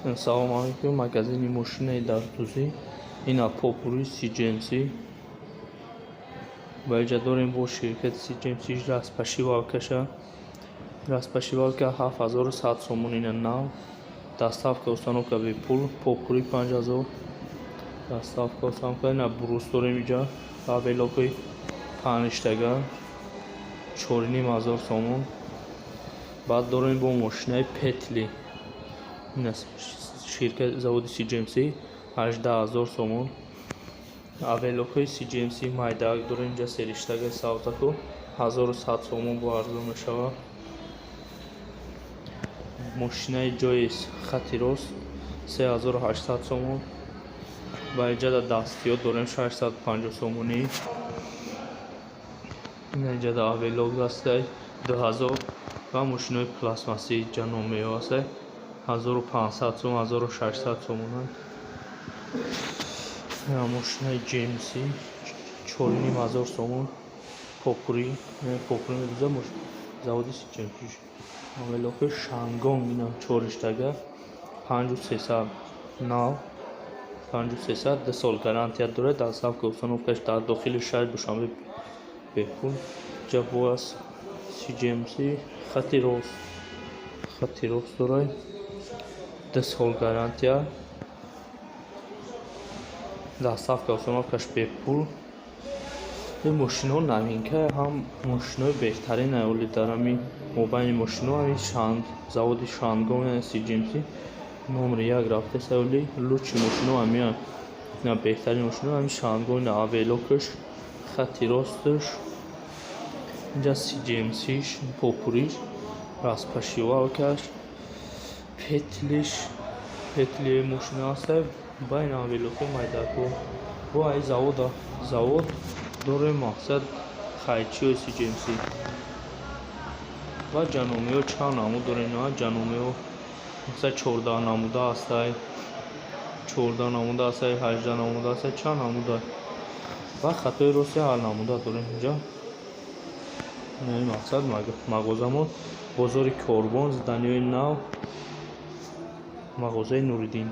Салому алейкум, магазини мошинаи дартузӣ. Ина Попури CGMC. Ба инҷа дорем бо ширкати CGMC распошивалкаша. Распошивалка 7100 сомон, ина нав. Доставка, установка бепул, Попури 5000. Доставка, установка, ина брус дорем инҷа. Оверлокои панҷтага 4500 сомон. Баъд дорем бо мошинаи петли. Ина ширкати заводи CGMC 18 000 сомон. Оверлокҳои CGMC майдаак дорем инҷа, сериштагаи савзаку 1100 сомон, бо арзон мешавад. Мошинаи ҷои хати рост 3800 сомон. Ба инҷа дастиёт дорем 650 сомонӣ. Ина инҷа оверлок ҳастай 2000 ва мошинои пластмассии ҷаномео ҳастай 1500 сом, 1600 сомонанд. Мошинаи GMC 4500 сомон. Попури, Попури медуза заводи CGMC. Оверлокҳои Шангонг ина чориштага 5300, нав 5300, 2 сол гарантия дорад, доставка, установкаш дар дохили шаҳри Душанбе бепул. Инҷа боз CGMC хати рост, хати рост дорад, 2 сол гарантия, доставка, установкаш бепул. Ин мошинаҳо новинка, ҳам мошинаҳои беҳтарин оли дар ҳамин мобайни мошинаҳо ҳамин заводи Шангон, яъне CGMC номери як рафтааст оли лучший мошинаҳо ҳамиан. Ина беҳтарин мошинаҳо ҳамин Шангон, ина оверлокаш, хати росташ, инҷа CGMC-ш, Попуриш, распошивалкаш, петлиш, петли мошина ҳастай ва ин оверлокҳои майдако. Бо ай завода завод дорем, мақсад хайчиҳои CGMC ва ҷаномиҳо чанд намуд дорем. Ҷаномиҳо мақсад 14 намуда ҳастай, 14 намуда ҳастай, 18 намуда ҳастай, чанд намуда ва хатои рости ҳар намуда дорем инҷа. Ин мақсад мағозамон бозори Корвон, зданиҳои нав, мағозаи Нуриддин.